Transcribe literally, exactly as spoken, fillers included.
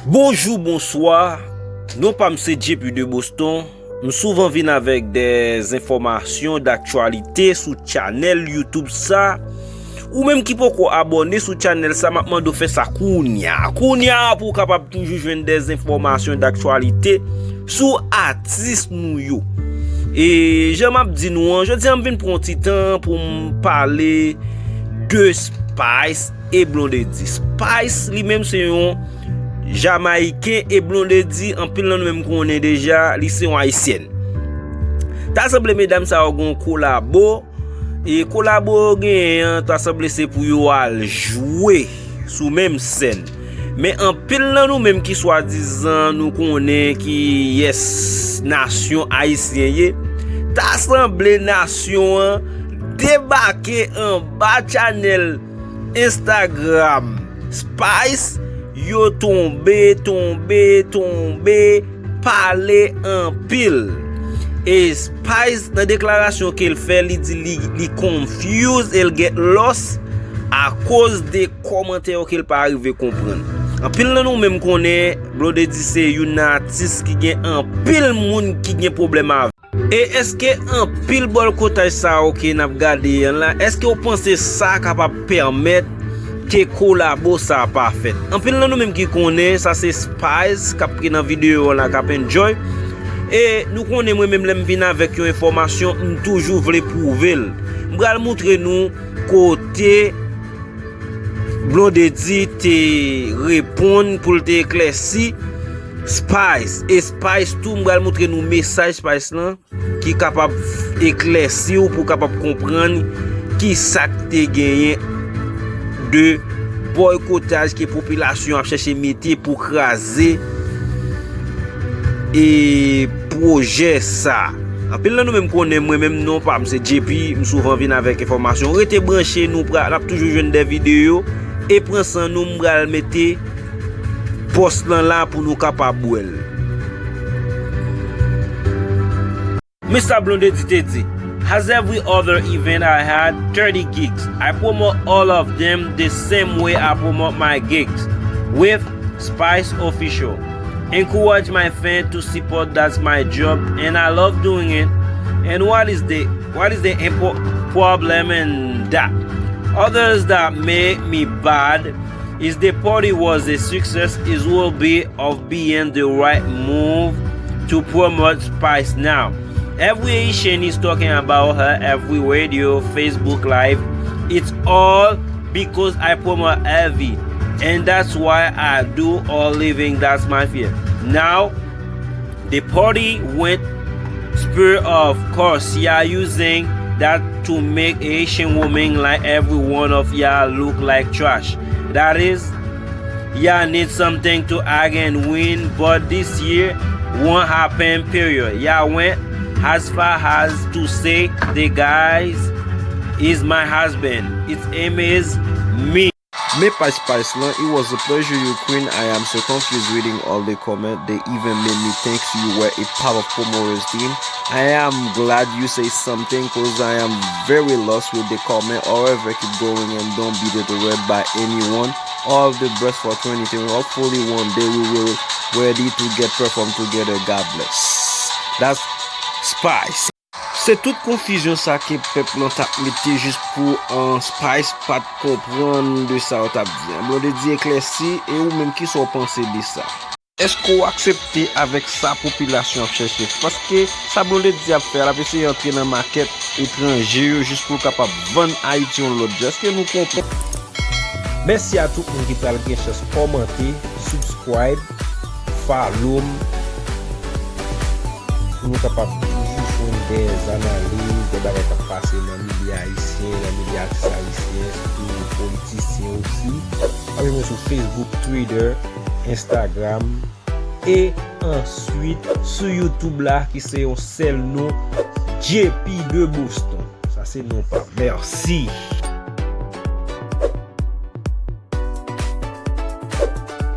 Bonjou, bonswa. Non pa m se J P de Boston. M souvan vin avèk de enfòmasyon daktyalite sou chanèl YouTube sa. Ou menm ki poko abòne sou chanèl sa, m ap mande w fè sa kounya. Kounya pou w kapab toujou jwenn de enfòmasyon daktyalite sou atis nou yo. E jan m ap di nou an, jodi a m vin pran yon ti tan pou m pale de Spice e Blondedy. Spice li menm se yon Jamayiken e Blondedy, anpil nan nou menm konnen deja, li se yon Ayisyèn. Ta sanble medam sa yo gen yon kolabo, e kolabo yo genyen an, ta sanble se pou yo al jwe sou menm sèn. Men anpil nan nou menm ki swadizan nou konnen ki yès nasyon ayisyen ye, ta sanble nasyon an debake anba chanèl Instagram Spice, yo tonbe, tonbe, tonbe, pale anpil. E Spice, nan deklarasyon ke l fè, li di li, li confused e l get lost akoz de kòmantè yo ke l pa rive konprann. Anpil nan nou menm konnen Blondedy se youn nan atis ki gen anpil moun ki gen pwoblèm avè l. E èske anpil bòlkotaj sa yo ke n ap gade an la, èske w panse sa kapab pèmèt ke kolabo sa pa fèt? Anpil nan nou menm ki konnen sa se Spice k ap ki nan videyo an la k ap enjoy. E nou konnen mwen menm lè m vin avèk yon enfòmasyon, m toujou vle pwouve l. M pral moutre nou kote Blondedy te reponn pou l te eklèsi Spice. E Spice tou, m pral moutre nou mesaj Spice lan ki kapab eklèsi w pou w kapab konprann ki sa k te genyen de bòykotaj ke popilasyon ap chèche mete pou kraze e pwojè sa. Anpil nan nou menm konnen mwen menm non pa m se J P, m souvan vin avèk enfòmasyon. Rete branche, nou pra, n ap toujou jwenn de videyo. E pran san nou, m pral mete pòs lan la pou nou kapab wè l. Mista Blondedy te di, as every other event I had thirty gigs. I promote all of them the same way I promote my gigs with Spice Official. Encourage my fans to support, that's my job and I love doing it. And what is the what is the impo- problem in that? Others that made me bad is the party was a success, it will be of being the right move to promote Spice now. Every Haitian is talking about her every radio, Facebook Live. It's all because I promote heavy, and that's why I do all living. That's my fear. Now, the party went spirit of course. Yeah, using that to make Haitian women like every one of y'all look like trash. That is, y'all need something to again win, but this year won't happen, period. Y'all went as far as to say the guys is my husband. It's amazed me. Men paj Spice lan, it was a pleasure, you queen. I am so confused reading all the comment. They even made me think you were a part of Comores team. I am glad you say something, cause I am very lost with the comment. However, keep going and don't be deterred by anyone. All the best for twenty twenty. Hopefully one day we will ready to get perform together. God bless. That's Spice. Se tout konfizyon sa ke pèp lan t ap mete jis pou an Spice pa t konprann de sa yo t ap di an. Blondedy eklèsi, e ou menm kisa w panse de sa? Èske w aksepte avèk sa popilasyon ap chèche? Paske sa Blondedy ap fè a, l ap eseye antre nan makèt etranje yo jis pou l kapab vann Ayiti yon lòt jan. Èske nou konprann? Mèsi a tout moun ki pral gen chans kòmante, subscribe, follow m, pou nou kapab toujou jwenn de analiz, de bagay k ap pase nan milye ayisyen, nan milye atis ayisyen, sitou politisyen osi. Ap jwenn mwen sou Facebook, Twitter, Instagram, e answit sou YouTube la, ki se yon sèl non, J P de Boston. Sa se non pa m. Mèsi.